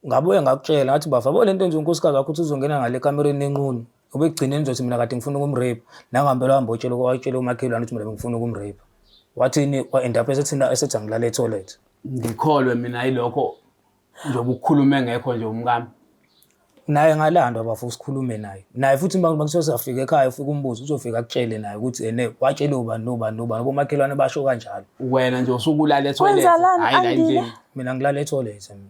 Ngabuye ngakutshela ngathi bafa yabo lento enziwa unkosikazi wakho ukuthi uzongena ngale kamereni enqunu ngoba ekugcineni ngizothi mina kade ngifuna ukumrape nangempela wahamba wayotshela wayotshela umakhelwane ukuthi mina bengifuna ukumrape wathini wa-end up esethina esethi angilale etoilet. Ngikholwe mina yilokho njengoba ukukhuluma engekho nje umkami. Naye ngalandwa bafo sikhulume naye naye futhi uma kuthiwa siyafika ekhaya ufike umbuze uzofika akutshele naye ukuthi ene watshele ubani nobani nobani omakhelwane basho kanjalo. Wena nje usuke ulale etoilet Kwenzakalani, hhayi la Andile? endlini. Mina ngilala etoilet mina.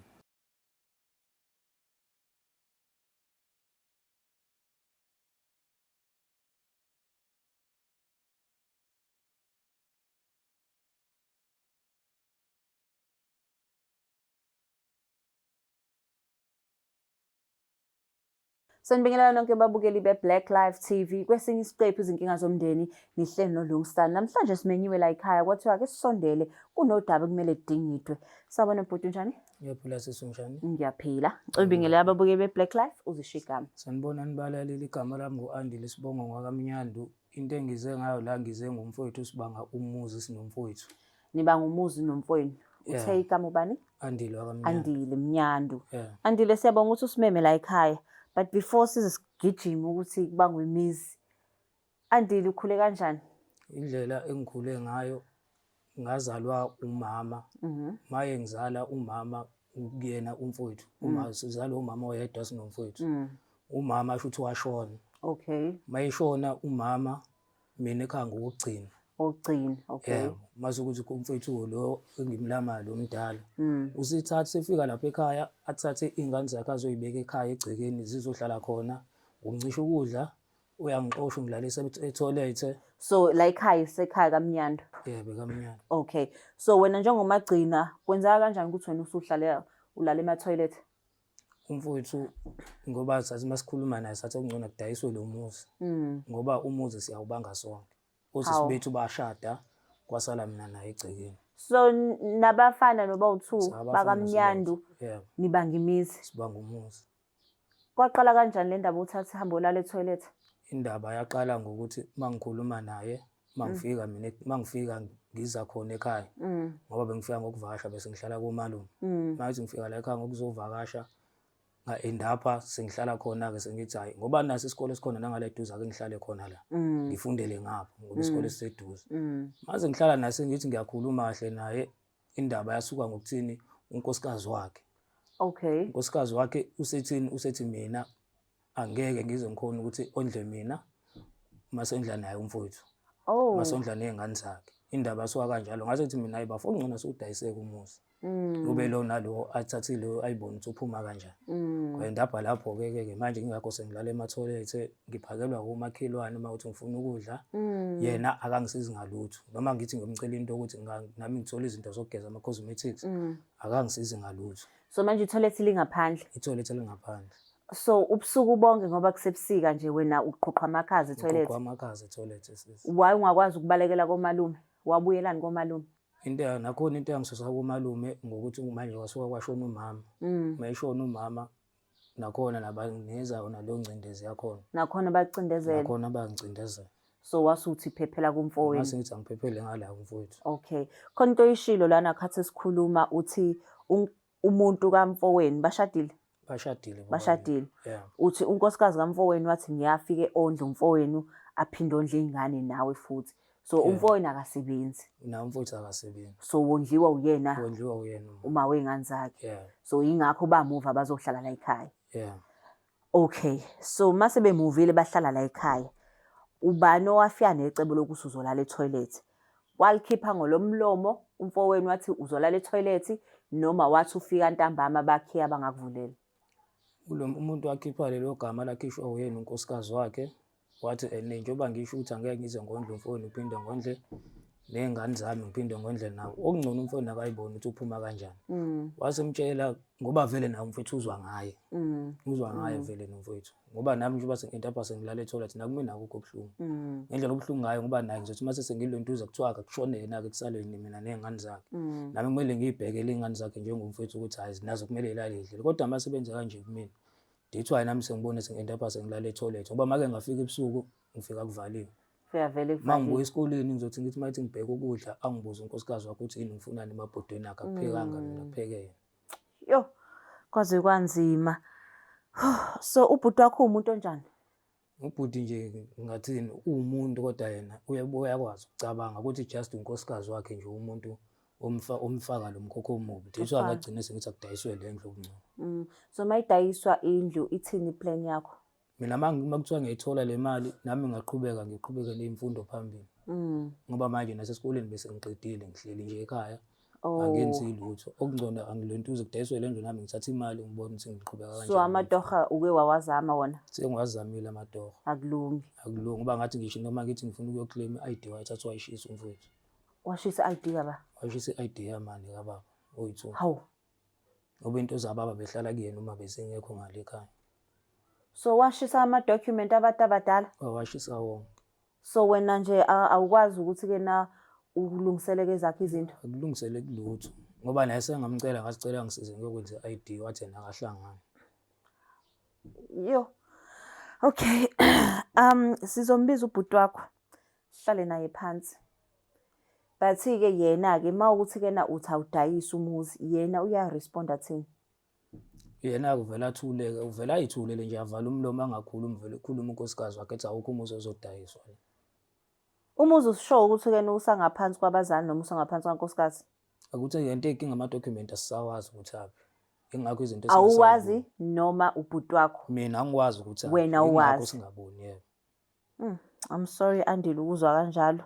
Sanibingelela nonke babukeli be-Black Life TV. Kwesinye isiqephu izinkinga zomndeni nihleli noLungstar. Namhlanje simenyiwe la ekhaya kwathiwa ake sisondele kunodaba ekumele kudingidwe. Sawubona bhuti unjani? Ngiyaphila sisi unjani? Ngiyaphila. Ngicela ubingelele ababukeli be-Black Life uzisho igama. Sanibonani balaleli igama lami ngu-Andile Sibongo ngwakaMnyandu. Into engize ngayo la ngize ngomfowethu sibanga umuzi sinomfowethu. Nibanga umuzi nomfowenu. Uthe igama ubani? Andile wakaMnyandu. Andile Mnyandu. Yeah. Andile siyabonga ukuthi usimeme la ekhaya. But before size sigijime ukuthi kubangwe imizi. Andile ukhule kanjani? Indlela engikhule ngayo ngazalwa umama. Maye ngizala umama kuyena umfowethu. Uma sizalwa umama oyedwa sinomfowethu. Umama asho ukuthi washona. Okay. Mayeshona umama mina ekhaya ngokugcina. Ogcina, okay. Yebo, mase ukuthi umfowethu lo engimlamayo lo mdala. Usithatha sefika lapha ekhaya athathe iy'ngane zakhe azoyibeka ekhaya egcekeni zizohlala khona. Ungicisha ukudla, uyangixosha ungilalisa ethoyilethe. So la ekhaya isekhaya kaMnyandu. Yebo, kaMnyandu. Okay. So wena njengomagcina kwenzeka kanjani ukuthi wena usuhlale ulala ema-toilet? Umfowethu ngoba sathi masikhuluma naye sathi okungcono kudayiswe lo muzi ngoba umuzi siyawubanga sonke. Osisi Hawu. bethu bashada kwasala mina naye egcekeni. So nabafana noba u-two Sabafana bakaMnyandu sobabili. Yebo, nibanga imizi. sibanga umuzi. Kwaqala kanjani le ndaba uthathe hambe olala etoilet? Indaba yaqala ngokuthi mangikhuluma naye mangifika mina mangifika ngiza khona ekhaya ngoba bengifika ngokuvakasha bese ngihlala komalume. Mangithi ngifika la ekhaya ngokuzovakasha nga-end up sengihlala khona-ke sengithi hhayi ngoba naso isikole esikhona nangala eduze ake ngihlale khona la ngifundele ngapho ngoba isikole siseduze. Mase ngihlala naye sengithi ngiyakhuluma kahle naye indaba yasuka ngokuthini unkosikazi wakhe. Okay. Unkosikazi wakhe usethini usethi mina angeke ngize ngikhona ukuthi ondle mina masondla naye umfowethu. Oh. Masondla nezingane zakhe. Indaba yasuka kanjalo ngase ngithi mina hayi bafo ongcono sewudayiseke umuzi. Kube lo nalo athathile ayibone ukuthi uphuma kanjani. Kwendaba lapho ke ke manje ngingakho sengilala emathoyilethe ngiphakelwa komakhelwane uma uthi ngifuna ukudla. Yena akangisizi ngalutho. Noma ngithi ngiyomcela into ukuthi nami ngithole izinto zokugeza ama cosmetics akangisizi ngalutho. So manje itoilet lingaphandle. Itoilet lingaphandle. So ubusuku bonke ngoba kusebusika nje wena uqhuqha amakhaza etoilet. Uqhuqha amakhaza etoilet sisi. Why ungakwazi ukubalekela komalume? Wabuyelani komalume? Into nakhona into yangisusa komalume ngokuthi manje kwasuka kwashona umama. Mayeshona umama nakhona nabanginikeza yona leyo ngcindezi yakhona. Nakhona bacindezela. Nakhona bangicindezela. So wasuthi phephela kumfowenu. Ngase ngithi angiphephele ngala kumfowethu. Okay. Khona into oyishilo lana khathi sikhuluma uthi umuntu kamfowenu bashadile? Bashadile. bobabili. Bashadile. Yeah. Uthi unkosikazi kamfowenu wathi ngiyafike ondle umfowenu aphinde ondle ingane nawe futhi. So umfowenu akasebenzi. Naye umfowethu akasebenzi. So wondliwa uyena Wondliwa uyena uma. uma wey'ngane zakhe. Yeah. So yingakho bamuva bazohlala la ekhaya. Yeah. Okay. So mase bemuvile bahlala la ekhaya. Ubani owafika necebo lokuthi uzolala etoilet? Walikhipha ngolomlomo umfowenu wathi uzolala etoilet noma wathi ufika ntambama bakhiya bangakuvulela. Kulo umuntu wakhipha lelo gama lakhishwa uyena unkosikazi wakhe wathi ene njengoba ngisho ukuthi angeke ngize ngondle umfowenu uphinde ngondle ney'ngane zami ngiphinde ngondle nawe okungcono umfowenu akayiboni ukuthi uphuma kanjani. Wasemtshela ngoba vele naye umfowethu uzwa ngaye. Uzwa ngaye vele nomfowethu ngoba nami njengoba sengintapha sengilala ethoyilethi nakumina akukho buhlungu. Ngendlela obuhlungu ngayo ngoba naye ngizothi uma sesengilontuza kuthiwa akakushone yena-ke kusale mina ney'ngane zakhe. Nami kumele ngiy'bhekele iy'ngane zakhe njengomfowethu ukuthi hhayi nazo kumele y'lale y'dlile kodwa uma sebenze kanje kumina that's why nami sengibone sengi-end-upha sengilala ethoyilethi ngoba make ngafika ebusuku ngifika kuvaliwe. Fika vele Uma ngibuya kuvaliwe. esikoleni ngizothi ngithi uma ngithi ngibheke ukudla angibuze unkosikazi wakhe ukuthi yini ngifunani emabhodweni akhe akuphekanga mina kupheke yena. Yo. Kwaze kwanzima. So ubhuti wakho uwumuntu onjani? Ubhuti nje ngingathini uwumuntu kodwa yena uyakwazi ukucabanga ukuthi just unkosikazi wakhe nje umuntu omfaka lo mkhokha omubi. That's why ngagcina sengithi akudayiswe le ndlu okungcono. So mayidayiswa indlu ithini iplan yakho? Mina uma kuthiwa ngiyayithola le mali nami ngingaqhubeka ngiqhubeke ney'mfundo phambili. Ngoba manje nasesikoleni bese ngiqedile ngihleli nje ekhaya. Angenzi lutho. Okungcono angilentuze kudayiswe le ndlu nami ngithathe imali ngibone ukuthi ngiqhubeka kanjani. So amatoha uke wawazama wona? Sengiwazamile amatoho. Akulungi. Akulungi ngoba ngathi ngisho noma ngithi ngifuna ukuyoclaim i-ID wayithatha wayishisa umfowethu. Washisa i-ID kababa? Washisa i-ID yamani kababa oyi-two. Hawu. Ngoba into zababa behlala kuyena uma besengekho ngale ekhaya. So washisa ama-document abantu abadala? Wawashisa wonke. So wena nje awukwazi ukuthi-ke na ulungiseleke ezakho izinto? Akulungiseleki lutho ngoba naye sengamcela ngasicela ngisize ngiyokwenza i-ID wathi yena akahlangani. Yo. Okay. Sizombiza ubhuti wakho. Sihlale naye phansi. But-ke yena-ke uma ukuthi-ke na uthi awudayise umuzi, yena uyaresponda athini? Yena-ke uvele athuleke, uvele ayithulele nje avale umlomo angakhulumi, vele kukhulume unkosikazi wakhe ethi awukho umuzi ozodayiswa. Umuzi usisho ukuthi-ke na usangaphansi kwabazali noma usangaphansi kwankosikazi? Akuthi lento eyinkinga amadokhumenti asisawazi ukuthi aphi. Ingakho izinto Awuwazi noma ubhuti wakho? Mina angikwazi ukuthi aphi. Wena Ingakho uwazi. singaboni yebo. I'm sorry Andile ukuzwa kanjalo.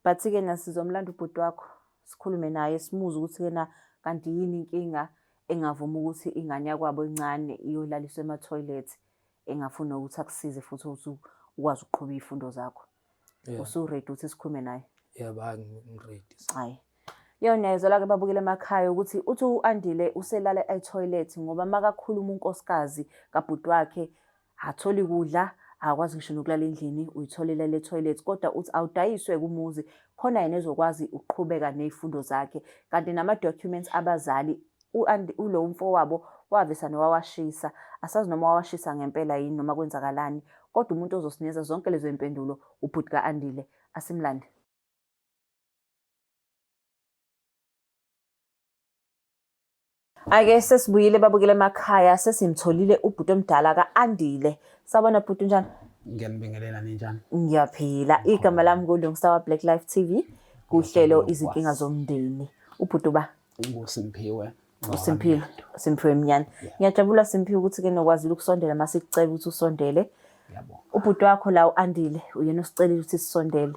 But-ke na sizomlanda ubhuti wakho sikhulume naye simuze ukuthi-ke na kanti yini inkinga engavuma ukuthi ingane yakwabo encane iyolaliswa ema-toilet engafuni nokuthi akusize futhi ukuthi ukwazi ukuqhuba iy'fundo zakho. Usu-ready ukuthi sikhulume naye? Yebo, hhayi ngi-ready. Hhayi. Yona yezwela-ke babukele emakhaya ukuthi uthi u-Andile uselala e-toilet ngoba makakhuluma unkosikazi kabhuti wakhe atholi kudla, akakwazi ngisho nokulala endlini, uyitholela le toilet kodwa uthi awudayiswe kumuzi khona yena ezokwazi ukuqhubeka ney'fundo zakhe. Kanti nama-documents abazali ulo mfowabo wavesa nowawashisa. Asazi noma wawashisa ngempela yini noma kwenzakalani, kodwa umuntu ozosinikeza zonke lezo y'mpendulo ubhuti ka-Andile. Asimlande. Ake sesibuyile babukele emakhaya sesimtholile ubhuti omdala ka-Andile. Sawubona bhuti, unjani? Ngiyanibingelela, ninjani? Ngiyaphila. Igama lami nguLungisa wa Black Life TV kuhlelo Izinkinga Zomndeni. Ubhuti uba? NguSimphiwe. USimphiwe, Simphiwe Mnyane. Ngiyajabula Simphiwe ukuthi ke nokwazile ukusondela masikucela ukuthi usondele. Ngiyabonga. Ubhuti wakho la u-Andile uyena osicelile ukuthi sisondele.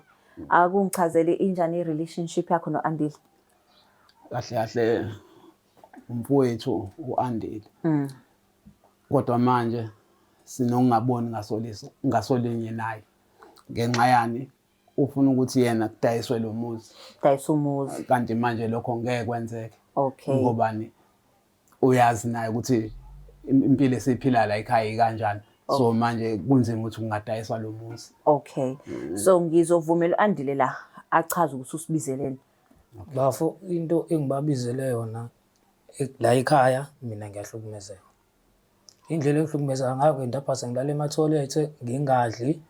Akungichazele injani i-relationship yakho no-Andile? Kahle kahle umfowethu u-Andile. Kodwa manje sinokungaboni ngasoliso ngasolinye naye. Ngenxa yani ufuna ukuthi yena kudayiswe lo muzi. Dayisa umuzi. Kanti manje lokho ngeke kwenzeke. Okay. Ngobani uyazi naye ukuthi impilo esiyiphila la ekhaya ikanjani. So manje kunzima ukuthi kungadayiswa lo muzi. Okay. So ngizovumela u-Andile la achaze ukuthi usibizeleni. Bafo into engibabizele yona la ekhaya mina ngiyahlukumezeka. Indlela engihlukumezeka ngayo ke ndapha sengilala emathoyilethe ngingadli.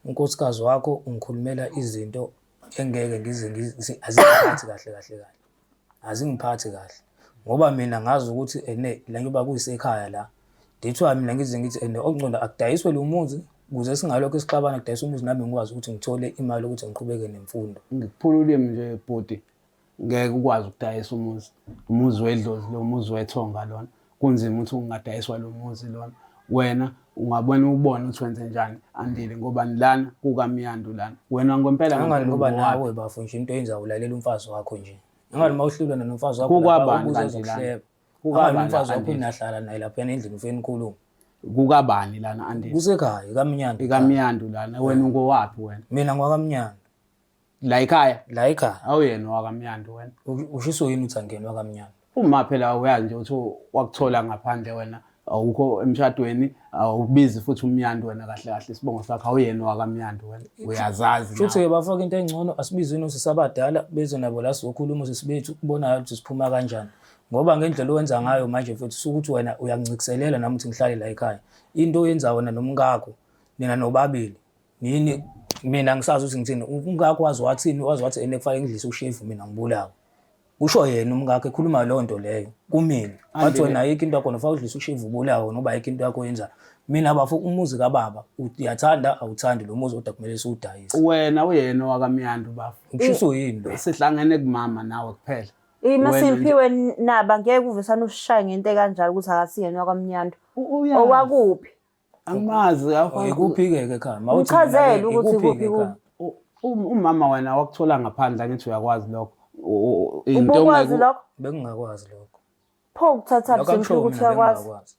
Unkosikazi wakho ungikhulumela izinto engeke ngize azingiphathi kahle kahle kahle. Azingiphathi kahle. Ngoba mina ngazi ukuthi ene la njengoba kuyisekhaya la. That's mina ngize ngithi ene okungcono akudayiswe lo muzi ukuze singalokhu sixabana kudayiswe umuzi nami ngikwazi ukuthi ngithole imali ukuthi ngiqhubeke nemfundo. Ngikuphula ulimi nje bhuti, ngeke ukwazi ukudayisa umuzi. Umuzi wedlozi lo, umuzi wethonga lona. Kunzima ukuthi ungadayiswa lo muzi lona. Wena ungabona ubone ukuthi wenze njani Andile ngoba lana kukaMnyandu lana. Wena ngempela Angani ngoba nawe bafo nje into oyenzayo ulalela umfazi wakho nje. Angani uma uhlulwa nomfazi wakho Kukwabani ubuze kanti lana? ezokuhleba. Kukabani Angani umfazi wakho Andile? nahlala naye lapha endlini ufike nikhulume. Kukabani lana Andile? Kusekhaya kaMnyandu. IkaMnyandu lana. Wena ungowaphi wena? Mina ngwakaMnyandu. La ekhaya? La ekhaya. Awuyena wakaMnyandu wena. Ushiso yini uthi angena wakaMnyandu? Uma phela uyazi nje ukuthi wakuthola ngaphandle wena awukho emshadweni, awubizi futhi uMnyandu wena kahle kahle isibongo sakho awuyena wakaMnyandu wena. Uyazazi. Futhi ke bafaka into engcono asibizeni osisi abadala beze nabo la sizokhuluma osisi bethu kubonayo ukuthi siphuma kanjani. Ngoba ngendlela owenza ngayo manje mfethu sukuthi wena uyangincikiselela nami ukuthi ngihlale la ekhaya. Into oyenza wena nomkakho nina nobabili nini mina ngisazi ukuthi ngithini umkakho wazi wathini wazi wathi ene kufanele ngidlise ushevu mina ngibulawe. Kusho yena umkakhe ekhuluma leyo nto leyo kumina. Wathi wena ayikho into yakho nofaka udlisa ushiva ubulawo noba ayikho into yakho oyenzayo. Mina bafo umuzi kababa uyathanda awuthandi lo muzi kodwa kumele siwudayise. Wena uyena owakamyandu bafo. Ukushiswa yini lo? Sihlangene kumama nawe kuphela. Ima Wena nje- Simphiwe naba ngeke uvesane usishaye ngento ekanjalo ukuthi akasiyena wakwamnyando. Uyazi. Owakuphi? Angimazi Oh, ikuphi-ke ke ekhaya? Mawuthi Ngichazele mina-ke, ukuthi ikuphi-ke ikuphi ekhaya? Umama wena wakuthola ngaphandle angithi uyakwazi lokho. Into Ubukwazi ongeke- lokho? Bengingakwazi lokho. Pho ukuthatha Lokho Simphiwe angisho ukuthi mina uyakwazi. bengingakwazi.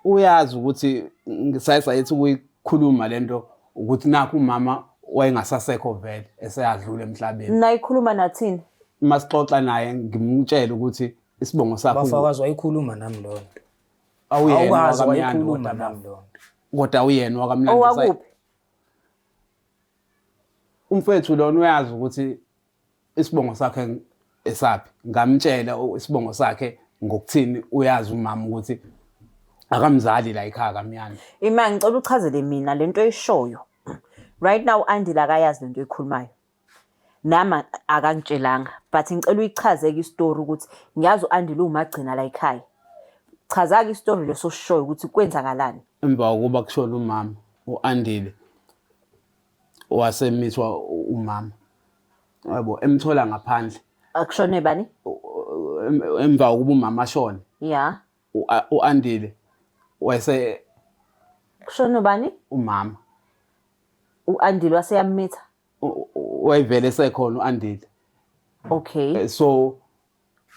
Uyazi ukuthi ngisaye sayethi ukuyikhuluma lento ukuthi nakhu umama wayengasasekho vele eseyadlula emhlabeni. Nayikhuluma nathini? Uma sixoxa naye ngimtshele ukuthi isibongo sakho Bafakazi wayikhuluma nami leyo nto. awuyena Awukazi wakamnandi wayikhuluma kodwa nami bafo. leyo nto. Kodwa awuyena wakamnandi. Owakuphi? Umfethu lona uyazi ukuthi isibongo sakhe esaphi. Ngamtshela isibongo sakhe ngokuthini uyazi umama ukuthi akamzali la ekhaya kamyana. Ima ngicela uchazele mina lento oyishoyo. Right now Andile akayazi lento oyikhulumayo. Nami akangitshelanga but ngicela uyichaze-ke isitori ukuthi ngiyazi u-Andile uwumagcina la ekhaya. Chaza-ke isitori leso osishoyo ukuthi kwenzakalani. Emva kokuba kushone umama u-Andile wasemithwa umama yabo emthola ngaphandle. Akushone bani? Emva kokuba umama ashone. Ya. U-Andile wayese Kushone bani? Umama. U-Andile waseyammitha. Wayevele esekhona u-Andile. Okay. So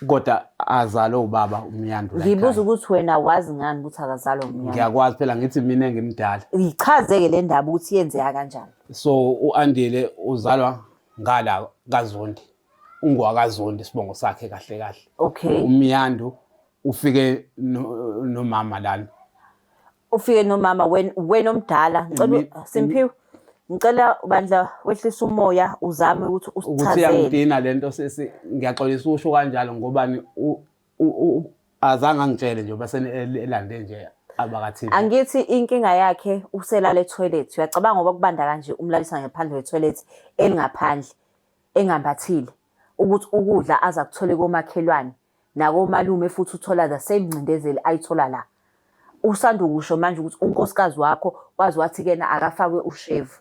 kodwa azalwe ubaba uMnyandu la Ngibuza ekhaya. ukuthi wena wazi ngani ukuthi akazalwa uMnyandu. Ngiyakwazi phela ngithi mina engimdala. Ichaze-ke le ndaba ukuthi yenzeka kanjani. So u-Andile uzalwa ngala kaZondi. UngowakaZondi isibongo sakhe kahle kahle. Okay. UMnyandu ufike nomama lana. Ufike nomama wena omdala. Ngicela Simphiwe, ngicela bandla wehlisa umoya uzame ukuthi Ukuthi usichazele. iyangidina lento sisi, ngiyaxolisa usho kanjalo ngobani azange angitshele nje bese elande nje abakathini. Angithi inkinga yakhe uselala etoilet. Uyacabanga ngoba kubanda kanje umlalisa ngaphandle kwetoilet elingaphandle engambathile ukuthi ukudla aza kuthole komakhelwane nakomalume futhi uthola the same ngcindezeli ayithola la. Usanda ukusho manje ukuthi unkosikazi wakho waze wathi kena akafakwe ushevu.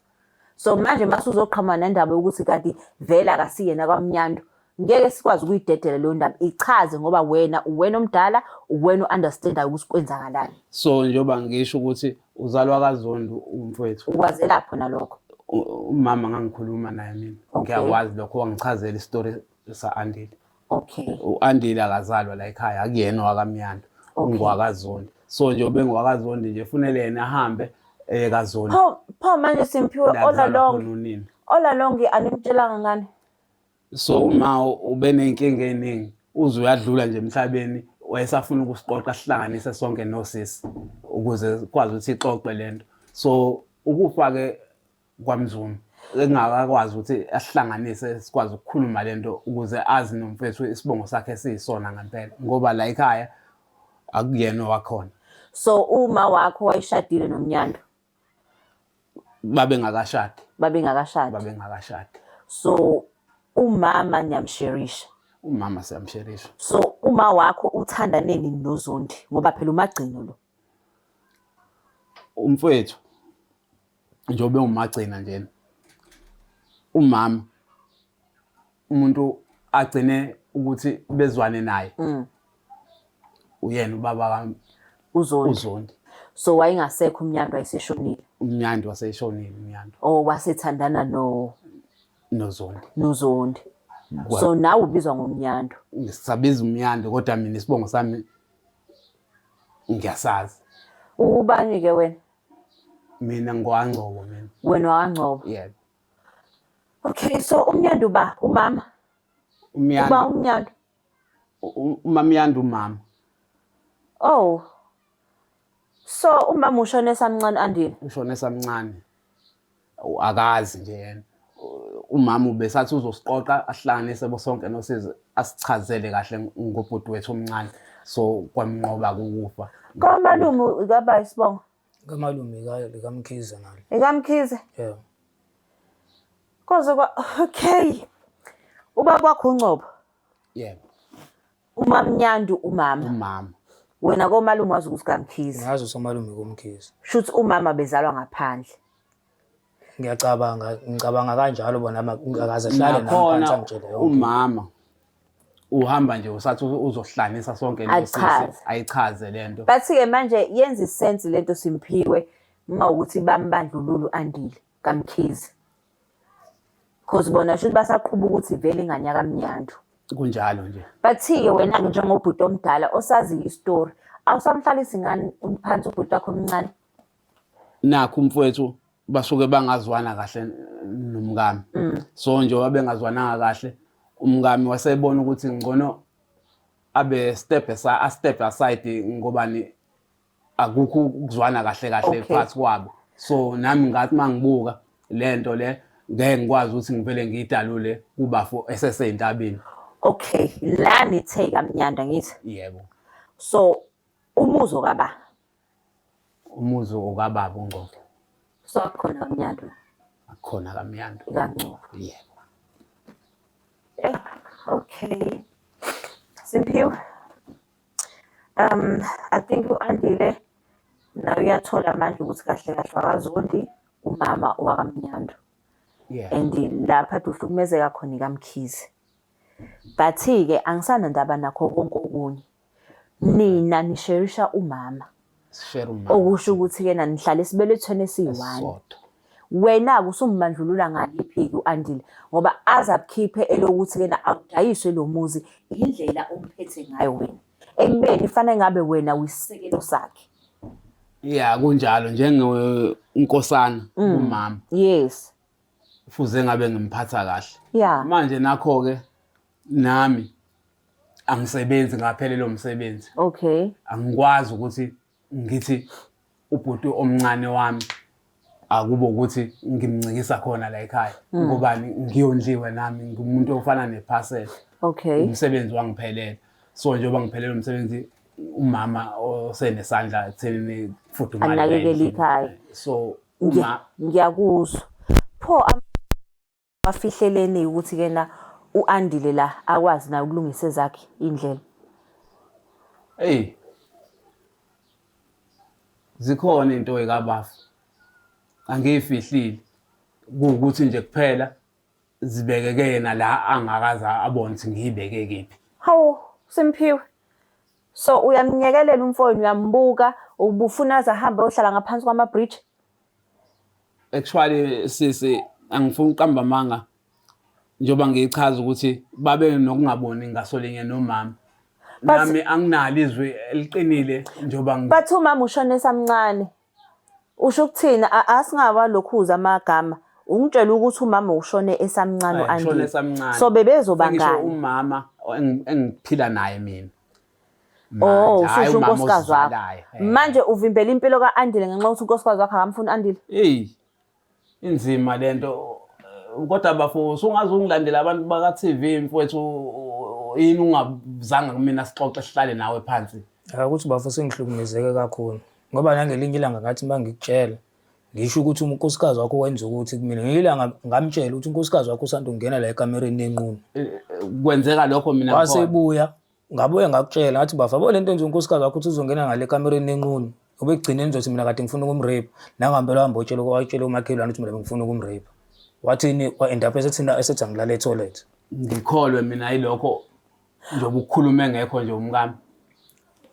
So manje mase uzoqhamuka nendaba yokuthi kanti vele akasiyena kwaMnyandu, ngeke sikwazi ukuyidedela leyo ndaba. Ichaze ngoba wena uwena omdala, uwena o-understandayo ukuthi kwenzakalani. So njengoba ngisho ukuthi uzalwa kaZondo umfowethu. Ukwazelaphi nalokho? Umama ngangikhuluma naye mina. Ngiyakwazi lokho, wangichazela isitori sa-Andile. Okay. U-Andile akazalwa la ekhaya, akuyena owakaMnyandu, ungowakaZondi. So nje ubengowakaZondi nje funele yena ahambe eye kaZondi. Pho pho manje Simphiwe La all kuzalwa along khona unina. all along animtshelanga ngani? So uma ube ney'nkinga ey'ningi uze uyadlula nje emhlabeni wayesafuna ukusiqoqa sihlanganise sonke nosisi ukuze sikwazi ukuthi ixoxe lento. So ukufa-ke kwaMzuma engakakwazi ukuthi asihlanganise sikwazi ukukhuluma lento ukuze azi nomfethu isibongo sakhe siyisona ngempela ngoba la ekhaya akuyena owakhona. So uma wakho wayeshadile noMnyandu? Babengakashadi. Babengakashadi. Babengakashadi. So umama niyamsherisha? Umama siyamsherisha. So uma wakho uthanda nini noZondi ngoba phela umagcino lo? Umfowethu njengoba engumagcina njena umama umuntu agcine ukuthi bezwane naye uyena ubaba uZondi. uZondi. So wayengasekho uMnyandu, wayeseshonile. UMnyandu waseshonile uMnyandu. Oh, wasethandana no noZondi. NoZondi. So nawe ubizwa ngoMnyandu. Ngisabiza uMnyandu kodwa mina isibongo sami ngiyasazi. Ubani ke wena? Mina ngowangcobo mina. Wena wangcobo? Yebo. Okay, so uMnyandu ba umama? UMnyandu. Uba uMnyandu. UMamyandu umama. Oh. So umama ushone esamncane Andile? Ushone esamncane. Akazi nje yena. Umama ubesathi uzosiqoqa ahlanganise bosonke nosizi asichazele kahle ngobhuti wethu omncane. So kwamnqoba ukufa. Kamalume kaba isibongo. Kamalume likaMkhize nalo. LikaMkhize? Yeah. Koze kwa okay. Ubaba wakho uNgcobo? Yebo. UMamnyandu umama. Umama. Wena komalume wazi ukuthi kaMkhize. Ngazi usomalume koMkhize. Shuthi umama bezalwa ngaphandle. Ngiyacabanga, ngicabanga kanjalo bona akaze ahlale nami phansi angitshele yonke. Umama uhamba nje usathi uzohlanisa sonke lesisi ayichaze lento. But-ke manje yenza isense lento Simphiwe uma ukuthi bambandlulula u-Andile kaMkhize. Cause bona shuthi basaqhuba ukuthi vele ingane yakaMnyandu. Kunjalo nje. But-ke wena-ke njengobhuti omdala osaziyo isitori, awusamhlalisi ngani phansi ubhuti wakho omncane? Nakhu mfowethu basuke bangazwana kahle nomkami. So njengoba bengazwananga kahle umkami wasebona ukuthi ngcono abe step aside, step aside ngobani akukho ukuzwana kahle kahle phakathi kwabo. So nami ngathi mangibuka lento le ngeke ngikwazi ukuthi ngivele ngiyidalule kubafo eseseyintabeni. Okay, la nithe kamnyanda ngithi. Yebo. So umuzi okaba? Umuzi okababa uNgcobo. So akukhona kamnyanda? Akukhona kamnyanda. KaNgcobo. Yebo. Okay. Simphiwe. I think u-Andile naye uyathola manje ukuthi kahle kahle akazondi umama owakaMnyandu. Yeah. And lapha kade uhlukumezeka khona ikaMkhize. But-ke angisanandaba nakho konke okunye. Nina nisherisha umama. Sishare umama. Okusho ukuthi-ke nihlala esibelethweni esiyi-one. Esisodwa. Wena-ke usumbandlulula ngaliphi-ke u-Andile ngoba aze akukhiphe elokuthi-ke awudayiswe lo muzi indlela omphethe ngayo wena. Ekubeni fanele ngabe wena uyisisekelo sakhe. Yeah, kunjalo njengenkosana kumama. Yes. Fuze ngabe ngimphatha kahle. Yeah. Manje nakho ke nami angisebenzi ngaphelele umsebenzi. Okay. Angikwazi ukuthi ngithi ubhuti omncane wami akube ukuthi ngimncikisa khona la ekhaya ngobani ngiyondliwe nami ngumuntu ofana nephasela. Okay. Umsebenzi wangiphelela. So njengoba ngiphelele umsebenzi umama osenesandla ekuthenini kufudumale la Anakekele endlini. ikhaya. So uma Ngiyakuzwa. Pho bafihleleni ukuthi kena uAndile la akwazi naye ukulungisa ezakhe indlela. Hey. Zikhona into ekabafu. Angiyifihlile. Kuwukuthi nje kuphela zibekeke yena la angakaze abone ukuthi ngiyibeke kephi. Hawu, Simphiwe. So uyamnyekelela umfowenu uyambuka ubufuna aze ahambe ayohlala ngaphansi kwama-bridge? Actually sisi angifuni ukuqamba amanga njengoba ngiyichaza ukuthi babe nokungaboni ngasolinye nomama. Nami anginalo izwi eliqinile njengoba But umama ushone esamncane. Usho ukuthini? Asingaba lokhuza amagama. Ungitshela ukuthi umama ushone esamncane Ushone u-Andile. esamncane. So bebezoba Sengisho ngani? umama engiphila naye mina. Oh, Manje, hhayi ususho umama unkosikazi wakho. ozizalayo. Manje uvimbela impilo ka-Andile ngenxa yokuthi unkosikazi wakho akamfuni u-Andile? Eyi, inzima lento. Kodwa bafo usungaze ungilandele abantu baka-TV mfowethu yini ungazange kumina sixoxe sihlale nawe phansi. Hayi ukuthi bafo sengihlukumezeke kakhulu ngoba nangelinye ilanga ngathi uma ngikutshela ngisho ukuthi unkosikazi wakho wenza ukuthi kumina ngelinye ilanga ngamtshela ukuthi unkosikazi wakho usanda ukungena la ekamereni nenqunu. Kwenzeka lokho mina ngikhona. Wasebuya ngabuye ngakutshela ngathi bafa yabo lento enziwa unkosikazi wakho ukuthi uzongena ngale kamereni nenqunu ngoba ekugcineni ngizothi mina kade ngifuna ukumrape nangempela wahamba watshela watshela umakhelwane ukuthi mina bengifuna ukumrape wathini wa-end up esethina esethi angilale etoilet. Ngikholwe mina yilokho njengoba ukukhuluma engekho nje umkami.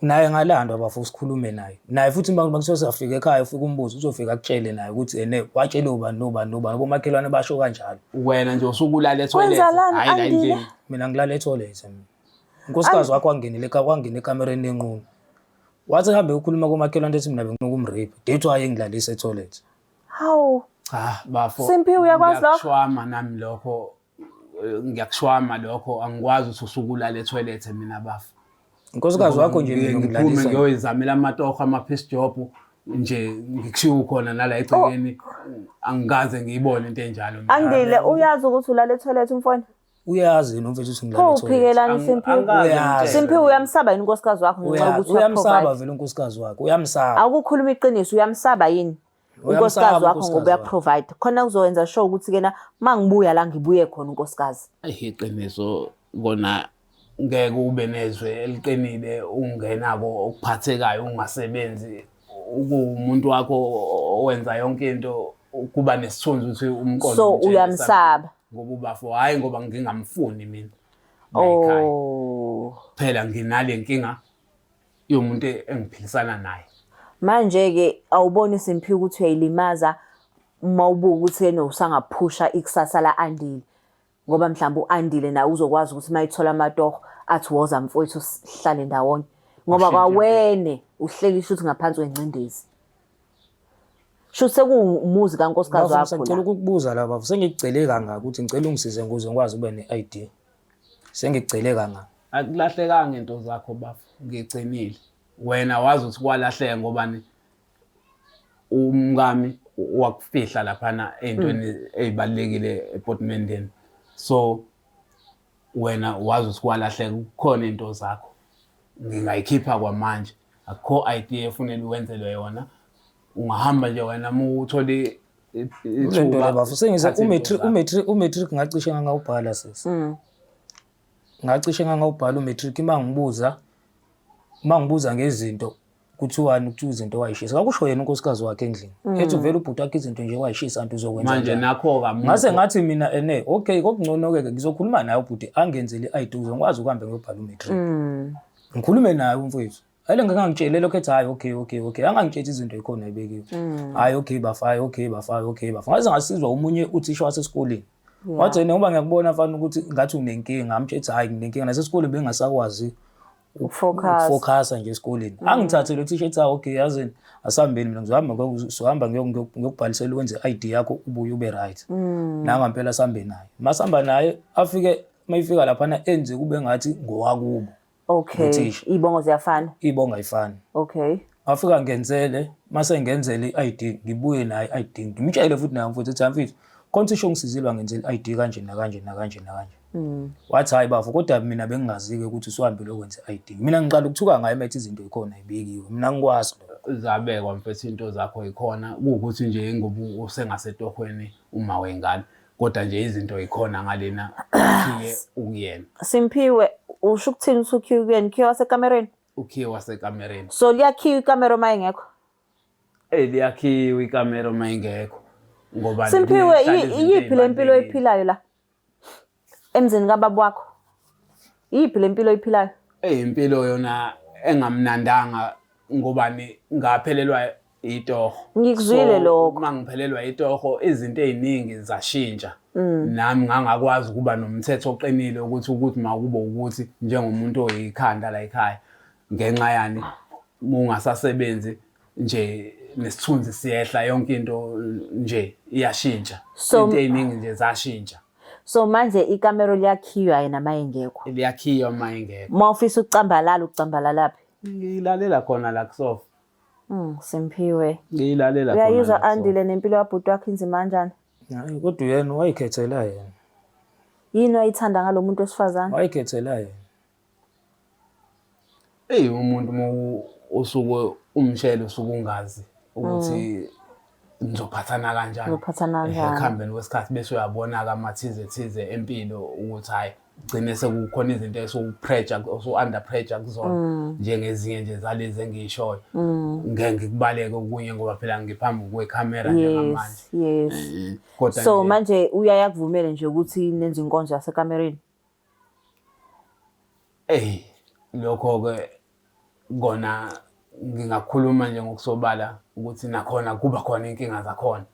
Naye ngalandwa bafo sikhulume naye naye futhi uma kuthiwa siyafika ekhaya ufike umbuzo uzofika akutshele naye ukuthi ene watshele ubani nobani nobani omakhelwane basho kanjalo. Wena nje usuke ulale etoilet Kwenzakalani, hhayi la Andile? endlini. Mina ngilala etoilet mina. Unkosikazi wakho wangenele wangena ekamereni nenqunu. Wathi hambe ukhuluma komakhelwane ethi mina bengifuna ukumrape. Date waye ngilalisa etoilet. Hawu. Cha bafo. Simphiwe uyakwazi lokho? Ngiyakushwama nami lokho. Ngiyakushwama lokho angikwazi ukuthi usuke ulale etoilet mina bafo. Unkosikazi wakho nje mina Ngiphume ngilalisa. ngiyoyizamela amatoho ama-piece job nje ngikushiya ukhona nala egcekeni angikaze ngiyibone into enjalo mina. Andile uyazi ukuthi ulale etoilet umfowenu? Uyazi yena umfethu ukuthi ngilale Pho etoilet. uphikelani Simphiwe? Angikaze Uyazi. ngimtshele. Simphiwe uyamsaba yini unkosikazi wakho ngenxa Uyazi, yokuthi uyamsaba uyaprovide? vele unkosikazi wakhe, uyamsaba. Awukukhuluma iqiniso uyamsaba yini? Uyamsaba Unkosikazi wakho unkosikazi ngoba wakhe. uyaprovide. Khona kuzowenza sure ukuthi kena mangibuya la ngibuye khona unkosikazi. Eyi iqiniso kona Ngeke ube nezwe eliqinile ungenako okuphathekayo ungasebenzi ukuwumuntu wakho owenza yonke into kuba nesithunzi ukuthi umqondo So uyamsaba ngoba ubafo hhayi ngoba ngingamfuni mina oh phela nginale nkinga yomuntu engiphilisana naye manje-ke awuboni Simphiwe ukuthi uyayilimaza uma ubuka ukuthi yena usangaphusha ikusasa la-Andile ngoba mhlawumbe u-Andile naye uzokwazi ukuthi uma ethola amatoho athi woza mfowethu sihlale ndawonye ngoba kwawene uhleli shuthi ngaphansi kwengcindezi shuthi sekuwumuzi kankosikazi wakho ngicela ukukubuza la bafo sengikucele kangaka ukuthi ngicela ungisize ukuze ngikwazi ukuba ne-ID sengikucele kangaka akulahlekanga into zakho bafo ngigcinile wena wazi ukuthi kwalahleka ngobani umkami wakufihla laphana ey'ntweni mm. ey'balulekile epotimendeni so wena wazi ukuthi kwalahleka kukhona iy'nto zakho ngingayikhipha kwamanje akukho idea efunele uwenzelwe yona ungahamba nje wena uma uthole ithuba bafo sengise umatric umatric umatric ngacishe ngangawubhala sisi mm. Ngacishe ngangawubhala umatric uma ngibuza uma ngibuza ngezinto kuthiwani kuthiwa izinto wayishisa kwakusho yena unkosikazi wakhe endlini mm. ethi uvele ubhuti wakhe izinto nje wayishisa anti uzokwenza manje nakho kamuntu ngase ngathi mina ene okay kokungcono ke ngizokhuluma naye ubhuti angenzele i-ID ukuze ngikwazi ukuhambe ngiyobhala umatric mm. ngikhulume naye umfowethu Ayile ngeke angitshele lokho ethi hayi okay okay okay angangitsheli izinto ekhona ebekiwe. Mm. Hayi okay bafa hayi okay bafa hayi okay bafa. Ngaze ngasizwa omunye uthisha wasesikoleni. Wathi yena ngoba ngiyakubona mfana ukuthi ngathi unenkinga amtshela ethi hayi nginenkinga nasesikoleni bengasakwazi ukufocus nje esikoleni. Mm. Angithathe lo thisha ethi okay yazini asihambeni mina ngizohamba ngizohamba ngiyokubhalisela ukwenze i-ID yakho ubuye ube right. Mm. Nangampela sambe naye. Masihamba naye afike mayifika laphana enze kube ngathi ngowakubo. Okay. Uthisha. Iy'bongo ziyafana. Iy'bongo ayifani. Okay. Ngafika ngenzele, mase ngenzele i-ID, ngibuye nayo i-ID. Ngimtshele futhi naye mfowethu ethi mfethu, khona uthisha ongisizile wangenzela i-ID kanje nakanje nakanje nakanje. Mm. Wathi hayi bafo kodwa mina bengingazi-ke ukuthi usuhambile okwenza i-ID. Mina ngiqala ukuthuka ngayo methi izinto yikhona ibekiwe. Mina ngikwazi lokho. Zabekwa mfethu into zakho yikhona kuwukuthi nje ngoba usengasetohweni uma wengane. kodwa nje izinto ikhona ngalena ukhiye ukuyena. Simphiwe usho ukuthini ukuthi ukhiye ukuyena? Ukhiye wasekamereni? Ukhiye wasekamereni. So liyakhiwa ikamero uma ingekho? Eh liyakhiwa ikamero uma ingekho ngoba Simphiwe iyiphi le mpilo oyiphilayo la? Emzini kababa wakho. Iyiphi le mpilo oyiphilayo? Eh impilo yona engamnandanga ngobani ngaphelelwa itoho ngikuzwile lokho uma ngiphelelwa itoho izinto eziningi zashintsha mm. nami ngangakwazi ukuba nomthetho oqinile ukuthi ukuthi makube ukuthi njengomuntu oyikhanda la ekhaya ngenxa yani ungasasebenzi nje nesithunzi siyehla yonke into nje iyashintsha into eziningi nje zashintsha So manje ikamero liyakhiywa yena uma engekho. Liyakhiywa uma engekho. Uma ufisa ukucambalala ucambalalaphi? Ngilalela khona la kusofa. Simphiwe. Ngiyilalela khona. Uyayizwa Andile nempilo kabhuti wakho inzima kanjani? Hayi kodwa yena wayikhethela yena. Yini wayithanda ngalo muntu wesifazane? Wayikhethela yena. Eyi umuntu uma usuke umshele usuke ungazi ukuthi nizophathana kanjani. Nizophathana kanjani. Ekuhambeni kwesikhathi bese uyabona-ke amathize thize empilo ukuthi hhayi gcine sekukhona izinto esuku-pressure osu-under pressure kuzona mm. njengezinye nje zalezi engiyishoyo mm. ngeke ngikubaleke okunye ngoba phela ngiphambi kwekhamera njengamanje yes eh, kodwa so manje uyaye akuvumele nje ukuthi nenze inkonzo yasekamereni Eyi lokho-ke kona ngingakhuluma nje ngokusobala ukuthi nakhona kuba khona iy'nkinga zakhona.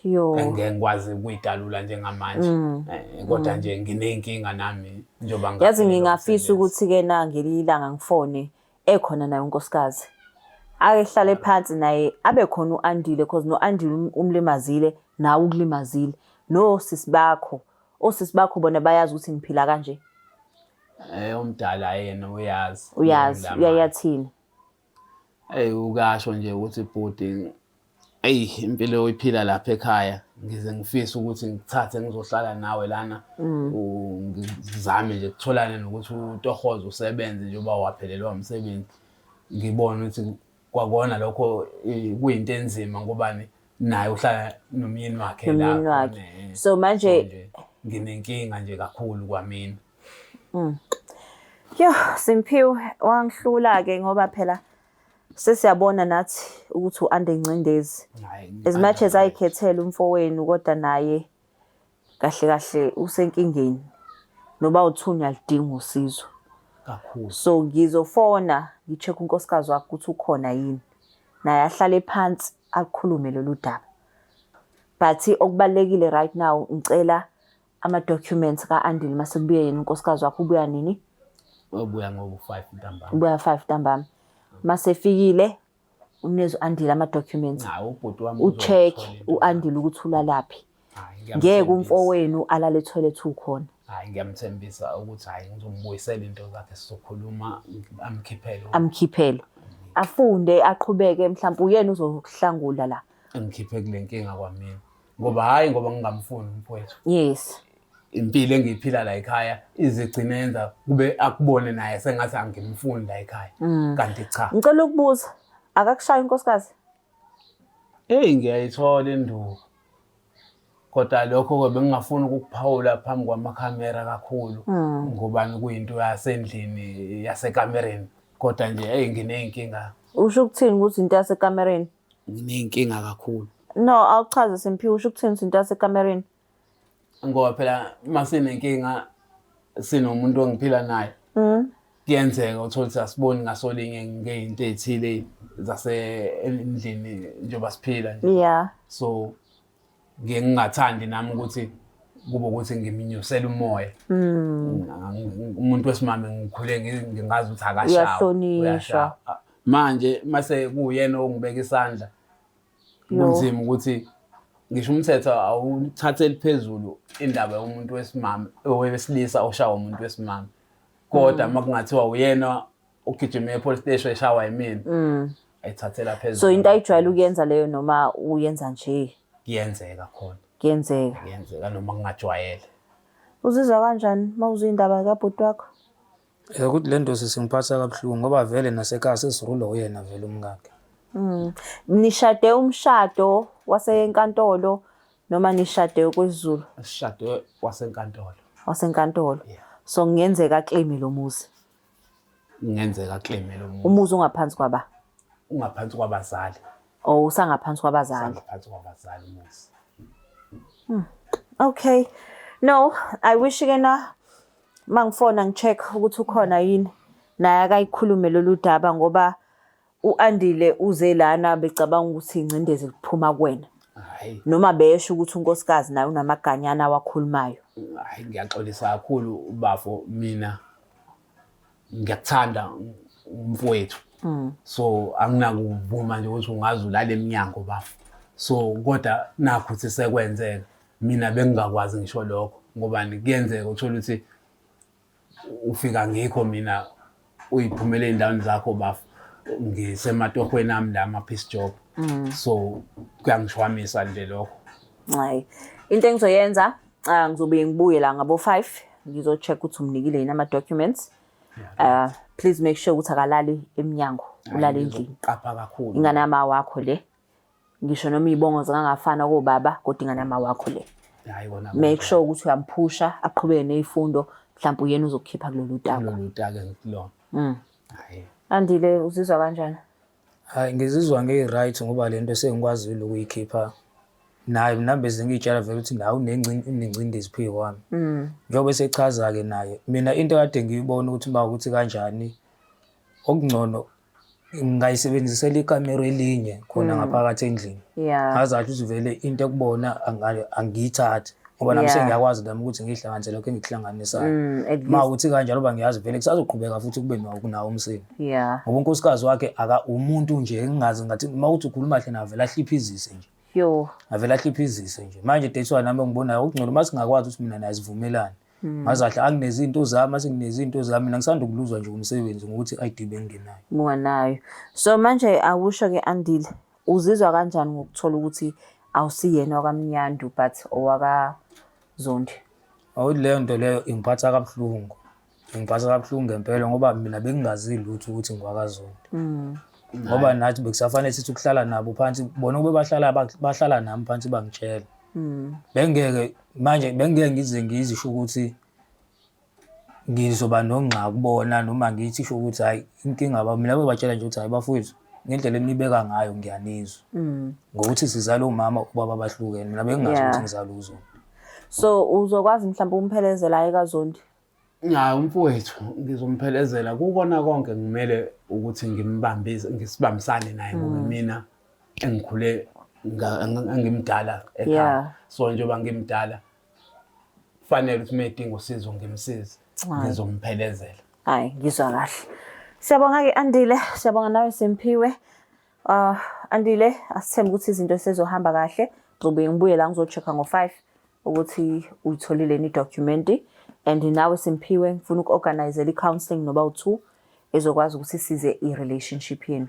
Yo. Engeke ngikwazi ukuyidalula njengamanje. Mm. Eh, kodwa mm. nje nginey'nkinga nami njengoba Yazi ngingafisa ukuthi-ke na ngelinye ilanga ngifone ekhona naye unkosikazi. Ake hlale phansi naye abe khona u-Andile cause no-Andile um, umlimazile nawe ukulimazile. Nosisi bakho Osisi bakho bona bayazi ukuthi ngiphila kanje. Eh umdala yena uyazi. Uyazi, uyayathini. Ey ukasho nje ukuthi bhuti eyi impilo oyiphila lapha ekhaya ngize ngifise ukuthi ngikuthathe ngizohlala nawe lana mm. ngizame nje kutholane nokuthi utohoze usebenze njengoba waphelelwa umsebenzi ngibone ukuthi kwakona lokho kuyinto enzima ngobani naye uhlala nomyeni wakhe la wakhe so manje nginenkinga nje kakhulu kwamina mm. Yo, Simphiwe wangihlula-ke ngoba phela sesiyabona nathi ukuthi u-under ingcindezi. As much as ayikhethele umfowenu kodwa naye kahle kahle usenkingeni. Noba uthunywa aludinga usizo. Kakhulu. So ngizofona ngi-check unkosikazi wakhe ukuthi ukhona yini. Naye ahlale phansi akhulume lolu daba. But okubalulekile right now ngicela ama-documents ka-Andile mase kubuye yena unkosikazi wakhe ubuya nini? Ubuya ngo-5 ntambama. Ubuya 5 ntambama. Mase efikile unikeze u-Andile ama-documents. Hayi ubhuti wami U-check uzowuthola into. u-Andile ukuthi ulalaphi. Hhayi, Ngeke ngiyamthembisa. umfowenu alale etoilet ukhona. Hhayi ngiyamthembisa ukuthi hhayi ngizombuyisela into zakhe sizokhuluma amkhiphele. Amkhiphele. Afunde aqhubeke mhlawumbe uyena uzokuhlangula la. Angikhiphe kule nkinga kwamina. Ngoba hhayi ngoba ngingamfuni umfowethu. Yes. Impilo engiyiphila la ekhaya izigcine yenza kube akubone naye sengathi angimfuni la ekhaya. Kanti cha. Ngicela ukubuza akakushaya unkosikazi? Eyi ngiyayithola induku. Kodwa lokho-ke bengingafuni ukukuphawula phambi kwamakhamera kakhulu ngobani kuyinto yasendlini yasekamereni. Kodwa nje eyi nginey'nkinga. Usho ukuthini ukuthi into yasekamereni? Nginey'nkinga kakhulu. No, awuchaze Simphiwe usho ukuthini ukuthi into yasekamereni? Ngoba phela uma sinenkinga sinomuntu engiphila naye. Kuyenzeka uthole ukuthi asiboni ngasolinye ngey'nto ey'thile zasendlini njengoba siphila nje. Yeah. So ngiye ngingathandi nami ukuthi kube ukuthi ngimnyusela umoya. Umuntu wesimame ngikhule ngingazi ukuthi akashawa. Uyahlonishwa. Uyashawa. Manje mase kuwuyena ongibeka isandla kunzima ukuthi ngisho umthetho awuthatheli phezulu indaba yomuntu wesimame owesilisa oshawa umuntu wesimame. Kodwa uma kungathiwa uyena ogijima e-police station eshawa yimina, ayithathela phezulu. So into ayijwayele ukuyenza leyo noma uyenza nje Kuyenzeka khona. kuyenzeka. Kuyenzeka noma ngingajwayele. Uzizwa kanjani uma uzwa indaba kabhuti wakho? Ukuthi le nto sesingiphatha kabuhlungu ngoba vele nasekhaya sesirulwa uyena vele umkakhe. Nishade umshado wasenkantolo noma nishade kwesiZulu? Sishade wasenkantolo. Wasenkantolo. So kungenzeka claim lo muzi. Kungenzeka claim lo muzi. Umuzi ungaphansi kwaba? Ungaphansi kwabazali. Oh, usangaphansi kwabazali. Usangaphansi kwabazali umuzi. Okay. No, I wish ke na mangifona ngicheck ukuthi ukhona yini naye akayikhulume lolu daba ngoba uAndile uze lana becabanga ukuthi ingcindezi kuphuma kuwena. Hayi. Noma besho ukuthi unkosikazi naye unamaganyana awakhulumayo. Hayi ngiyaxolisa kakhulu bafo mina ngiyakuthanda umfowethu. So anginakuvuma nje ukuthi ungaze ulale eminyango bafo. So kodwa nakho ukuthi sekwenzeka mina bengingakwazi ngisho lokho ngoba kuyenzeka uthola ukuthi ufika ngikho mina uyiphumele ey'ndaweni zakho bafo ngisematohweni ami la ama-piece job. So kuyangishwamisa nje lokho. Hayi. Into engizoyenza ngizobuye ngibuye la ngabo 5 ngizocheck ukuthi umnikile yini ama documents. Please make sure ukuthi akalali eminyango, ulale endlini. Qapha kakhulu. Ingane yama wakho le. Ngisho noma izibongo zingangafana kobaba kodwa ingane yama wakho le. Hayi kona. Make sure ukuthi uyamphusha aqhubeke nezifundo mhlawumbe uyena uzokukhipha kulolu tako. Kulolu tako engikulona. Hayi. Andile uzizwa kanjani? Hayi ngizizwa ngi-right ngoba le nto sengikwazile ukuyikhipha. Naye nami bese ngiyitshela vele ukuthi nawe unengcindezi phezu kwami. Njengoba esechaza-ke naye, mina into kade ngiyibona ukuthi uma ukuthi kanjani okungcono ngingayisebenzisela ikamero elinye khona ngaphakathi endlini. Ngazathi ukuthi vele into ekubona angiyithathi ngoba nami sengiyakwazi nami ukuthi ngihlanganise lokho engikuhlanganisayo. Ma ukuthi kanjalo ngoba ngiyazi vele kusazoqhubeka futhi kube nawo umsindo. Ngoba unkosikazi wakhe aka umuntu nje engingazi ngathi uma uthi ukhuluma kahle naye avele ahliphizise nje. Yo. Avele ahliphizise nje. Manje that's why nami engibonayo okungcono uma singakwazi ukuthi mina naye sivumelane. Ngazahle anginezinto zami, asenginezinto zami mina ngisanda ukuluzwa nje umsebenzi ngokuthi ID bengingenayo. Unganayo. So manje awusho ke Andile, uzizwa kanjani ngokuthola ukuthi awusiyena wakaMnyandu but owakaZondi? Awuthi leyo nto leyo ingiphatha kabuhlungu. Ingiphatha kabuhlungu ngempela ngoba mina bengingazi lutho ukuthi ngiwakaZondi. Ngoba nathi bekusafanele sithi ukuhlala nabo phansi, bona kube bahlala bahlala nami phansi bangitshela. Bengeke manje bengeke ngize ngizisho ukuthi Ngizoba nongxa kubona noma ngithi sho ukuthi hhayi inkinga ba mina bebatshela nje ukuthi hhayi bafowethu ngendlela enibeka ngayo ngiyanizwa ngokuthi sizala omama ubaba bahlukene mina bengingazi ukuthi ngizala uZondi. So uzokwazi mhlawumbe umphelezela ekaZondi? Hayi umfowethu ngizomphelezela kukona konke ngimele ukuthi ngimbambise ngisibambisane naye ngoba mina engikhule engimdala ekhaya. So njengoba ngimdala kufanele ukuthi uma edinga usizo ngimsize, ngizomphelezela. Hayi ngizwa kahle. Siyabonga ke Andile, siyabonga nawe Simphiwe. Andile, asithembe ukuthi izinto sezohamba kahle. Ngizobuye ngibuye la ngizo-check-a ngo-5 ukuthi uyitholile yini i-document and nawe Simphiwe ngifuna uku-organizela i-counselling noba u-2 ezokwazi ukuthi isize i-relationship yenu.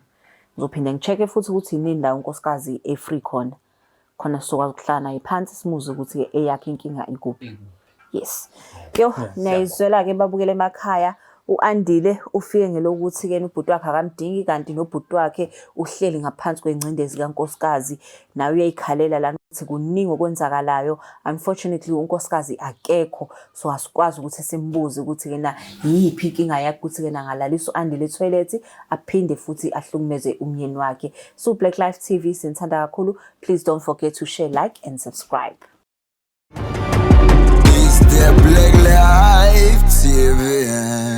Ngizophinde ngi-check-e futhi ukuthi inini la unkosikazi e-free khona. Khona sizokwazi ukuhlala naye phansi simuzwe ukuthi eyakhe inkinga ikuphi. Yes. Yo, niyayizwela-ke babukele emakhaya. U-Andile ufike ngelokuthi-ke ubhuti wakhe akamdingi kanti nobhuti wakhe uhleli ngaphansi kwengcindezi kankosikazi. Naye uyayikhalela lana ukuthi kuningi okwenzakalayo. Unfortunately unkosikazi akekho so asikwazi ukuthi simbuze ukuthi-ke na yiphi inkinga yakhe ukuthi-ke na angalalisa u-Andile ethoyilethi aphinde futhi ahlukumeze umyeni wakhe. So Black Life TV sinithanda kakhulu. Please don't forget to share, like and subscribe. It's the Black Life TV.